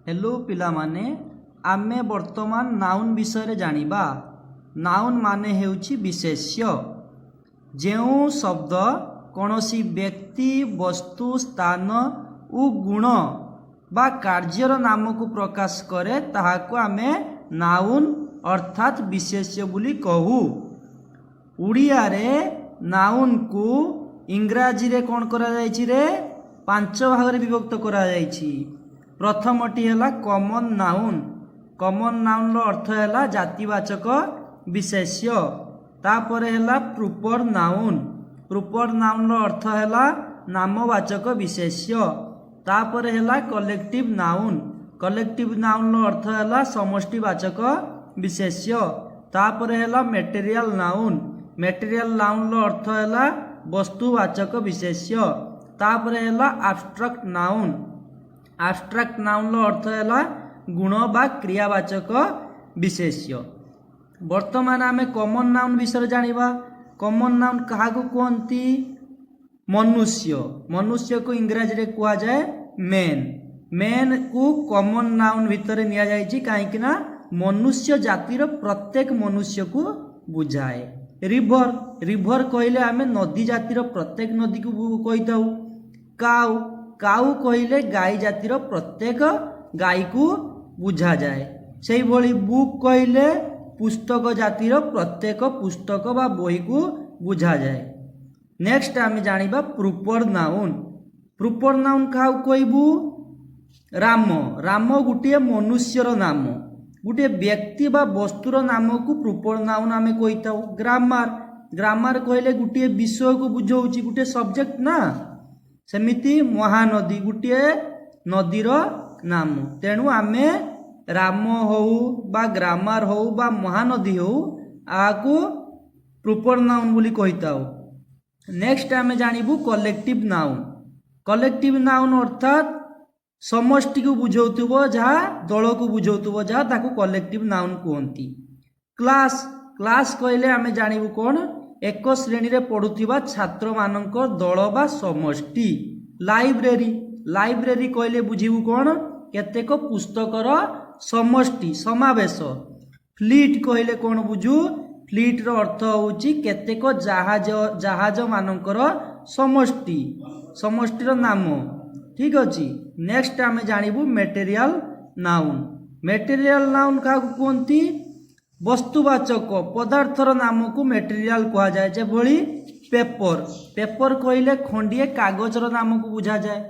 Hello ପିଲାମାନେ, ଆମେ ବର୍ତ୍ତମାନ ନାଉନ୍ ବିଷୟରେ ଜାଣିବା। ନାଉନ୍ ମାନେ ହେଉଛି ବିଶେଷ୍ୟ। ଯେଉଁ ଶବ୍ଦ କୌଣସି ବ୍ୟକ୍ତି, ବସ୍ତୁ, ସ୍ଥାନ ଓ ଗୁଣ ବା କାର୍ଯ୍ୟର ନାମକୁ ପ୍ରକାଶ କରେ, ତାହାକୁ ଆମେ ନାଉନ୍ ଅର୍ଥାତ୍ ବିଶେଷ୍ୟ ବୋଲି କହୁ। ଓଡ଼ିଆରେ ନାଉନ୍କୁ ଇଂରାଜୀରେ କ'ଣ କରାଯାଇଛି ରେ? ପାଞ୍ଚ ଭାଗରେ ବିଭକ୍ତ କରାଯାଇଛି। ପ୍ରଥମଟି ହେଲା କମନ୍ ନାଉନ୍। କମନ୍ ନାଉନ୍ର ଅର୍ଥ ହେଲା ଜାତିବାଚକ ବିଶେଷ୍ୟ। ତାପରେ ହେଲା ପ୍ରୁପର ନାଉନ୍। ପ୍ରୁପର ନାଉନ୍ର ଅର୍ଥ ହେଲା ନାମବାଚକ ବିଶେଷ୍ୟ। ତାପରେ ହେଲା କଲେକ୍ଟିଭ୍ ନାଉନ୍। କଲେକ୍ଟିଭ୍ ନାଉନ୍ର ଅର୍ଥ ହେଲା ସମଷ୍ଟିବାଚକ ବିଶେଷ୍ୟ। ତାପରେ ହେଲା ମେଟେରିଆଲ ନାଉନ୍। ମେଟେରିଆଲ ନାଉନ୍ର ଅର୍ଥ ହେଲା ବସ୍ତୁବାଚକ ବିଶେଷ୍ୟ। ତାପରେ ହେଲା ଆବଷ୍ଟ୍ରାକ୍ଟ ନାଉନ୍। ଆବଷ୍ଟ୍ରାକ୍ଟ ନାଉନ୍ର ଅର୍ଥ ହେଲା ଗୁଣ ବା କ୍ରିୟାବାଚକ ବିଶେଷ୍ୟ। ବର୍ତ୍ତମାନ ଆମେ କମନ୍ ନାଉନ୍ ବିଷୟରେ ଜାଣିବା। କମନ୍ ନାଉନ୍ କାହାକୁ କୁହନ୍ତି? ମନୁଷ୍ୟ। ମନୁଷ୍ୟକୁ ଇଂରାଜୀରେ କୁହାଯାଏ ମେନ୍। ମେନ୍କୁ କମନ୍ ନାଉନ୍ ଭିତରେ ନିଆଯାଇଛି, କାହିଁକି ନା ମନୁଷ୍ୟ ଜାତିର ପ୍ରତ୍ୟେକ ମନୁଷ୍ୟକୁ ବୁଝାଏ। ରିଭର। ରିଭର କହିଲେ ଆମେ ନଦୀ ଜାତିର ପ୍ରତ୍ୟେକ ନଦୀକୁ କହିଥାଉ। କାଉ। କାଉ କହିଲେ ଗାଈ ଜାତିର ପ୍ରତ୍ୟେକ ଗାଈକୁ ବୁଝାଯାଏ। ସେଇଭଳି ବୁକ୍ କହିଲେ ପୁସ୍ତକ ଜାତିର ପ୍ରତ୍ୟେକ ପୁସ୍ତକ ବା ବହିକୁ ବୁଝାଯାଏ। ନେକ୍ସଟ ଆମେ ଜାଣିବା ପ୍ରୁପର ନାଉନ୍। ପ୍ରୁପର ନାଉନ୍ କାହାକୁ କହିବୁ? ରାମ। ରାମ ଗୋଟିଏ ମନୁଷ୍ୟର ନାମ। ଗୋଟିଏ ବ୍ୟକ୍ତି ବା ବସ୍ତୁର ନାମକୁ ପ୍ରୁପର ନାଉନ୍ ଆମେ କହିଥାଉ। ଗ୍ରାମାର। ଗ୍ରାମାର କହିଲେ ଗୋଟିଏ ବିଷୟକୁ ବୁଝାଉଛି, ଗୋଟିଏ ସବଜେକ୍ଟ ନା। ସେମିତି ମହାନଦୀ ଗୋଟିଏ ନଦୀର ନାମ। ତେଣୁ ଆମେ ରାମ ହଉ ବା ଗ୍ରାମାର ହଉ ବା ମହାନଦୀ ହଉ, ଏହାକୁ ପ୍ରୁପର ନାଉନ୍ ବୋଲି କହିଥାଉ। ନେକ୍ସଟ ଆମେ ଜାଣିବୁ କଲେକ୍ଟିଭ ନାଉନ୍। କଲେକ୍ଟିଭ ନାଉନ୍ ଅର୍ଥାତ୍ ସମଷ୍ଟିକୁ ବୁଝାଉଥିବ ଯାହା, ଦଳକୁ ବୁଝାଉଥିବ ଯାହା, ତାକୁ କଲେକ୍ଟିଭ ନାଉନ୍ କୁହନ୍ତି। କ୍ଲାସ୍। କ୍ଲାସ୍ କହିଲେ ଆମେ ଜାଣିବୁ କ'ଣ? ଏକ ଶ୍ରେଣୀରେ ପଢ଼ୁଥିବା ଛାତ୍ରମାନଙ୍କ ଦଳ ବା ସମଷ୍ଟି। ଲାଇବ୍ରେରୀ। ଲାଇବ୍ରେରୀ କହିଲେ ବୁଝିବୁ କ'ଣ? କେତେକ ପୁସ୍ତକର ସମଷ୍ଟି, ସମାବେଶ। ଫ୍ଲିଟ୍ କହିଲେ କ'ଣ ବୁଝୁ? ଫ୍ଲିଟ୍ର ଅର୍ଥ ହେଉଛି କେତେକ ଜାହାଜ, ଜାହାଜମାନଙ୍କର ସମଷ୍ଟି, ସମଷ୍ଟିର ନାମ। ଠିକ୍ ଅଛି। ନେକ୍ସଟ ଆମେ ଜାଣିବୁ ମେଟେରିଆଲ ନାଉନ୍। ମେଟେରିଆଲ ନାଉନ୍ କାହାକୁ କୁହନ୍ତି? ବସ୍ତୁବାଚକ ପଦାର୍ଥର ନାମକୁ ମେଟେରିଆଲ କୁହାଯାଏ। ଯେଭଳି ପେପର। ପେପର କହିଲେ ଖଣ୍ଡିଏ କାଗଜର ନାମକୁ ବୁଝାଯାଏ।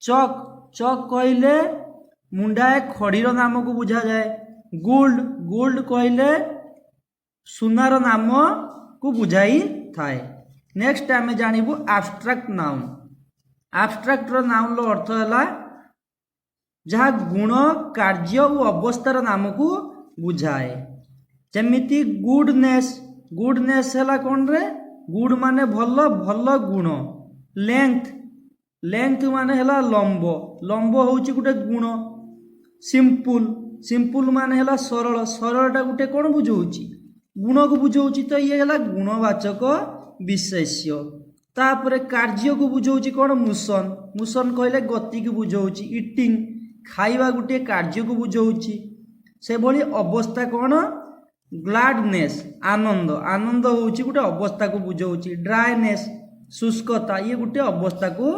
ଚକ୍। ଚକ୍ କହିଲେ ମୁଣ୍ଡାଏ ଖଡ଼ିର ନାମକୁ ବୁଝାଯାଏ। ଗୋଲ୍ଡ। ଗୋଲ୍ଡ କହିଲେ ସୁନାର ନାମକୁ ବୁଝାଇଥାଏ। ନେକ୍ସଟ ଆମେ ଜାଣିବୁ ଆବଷ୍ଟ୍ରାକ୍ଟ ନାଉନ୍। ଆବଷ୍ଟ୍ରାକ୍ଟର ନାଉନ୍ର ଅର୍ଥ ହେଲା ଯାହା ଗୁଣ, କାର୍ଯ୍ୟ ଓ ଅବସ୍ଥାର ନାମକୁ ବୁଝାଏ। ଯେମିତି ଗୁଡନେସ୍। ଗୁଡନେସ୍ ହେଲା କ'ଣରେ? ଗୁଡ୍ ମାନେ ଭଲ, ଭଲ ଗୁଣ। ଲେନ୍ଥ। ଲେନ୍ଥ ମାନେ ହେଲା ଲମ୍ବ। ଲମ୍ବ ହେଉଛି ଗୋଟେ ଗୁଣ। ସିମ୍ପୁଲ। ସିମ୍ପୁଲ ମାନେ ହେଲା ସରଳ। ସରଳଟା ଗୋଟେ କ'ଣ ବୁଝଉଛି? ଗୁଣକୁ ବୁଝଉଛି। ତ ଇଏ ହେଲା ଗୁଣବାଚକ ବିଶେଷ୍ୟ। ତାପରେ କାର୍ଯ୍ୟକୁ ବୁଝଉଛି କ'ଣ? ମୋସନ୍। ମୋସନ୍ କହିଲେ ଗତିକୁ ବୁଝଉଛି। ଇଟିଂ, ଖାଇବା ଗୋଟିଏ କାର୍ଯ୍ୟକୁ ବୁଝଉଛି। ସେଭଳି ଅବସ୍ଥା କ'ଣ? ଗ୍ଲାଡନେସ୍, ଆନନ୍ଦ। ଆନନ୍ଦ ହେଉଛି ଗୋଟେ ଅବସ୍ଥାକୁ ବୁଝଉଛି। ଡ୍ରାଏନେସ୍, ଶୁଷ୍କତା, ଇଏ ଗୋଟେ ଅବସ୍ଥାକୁ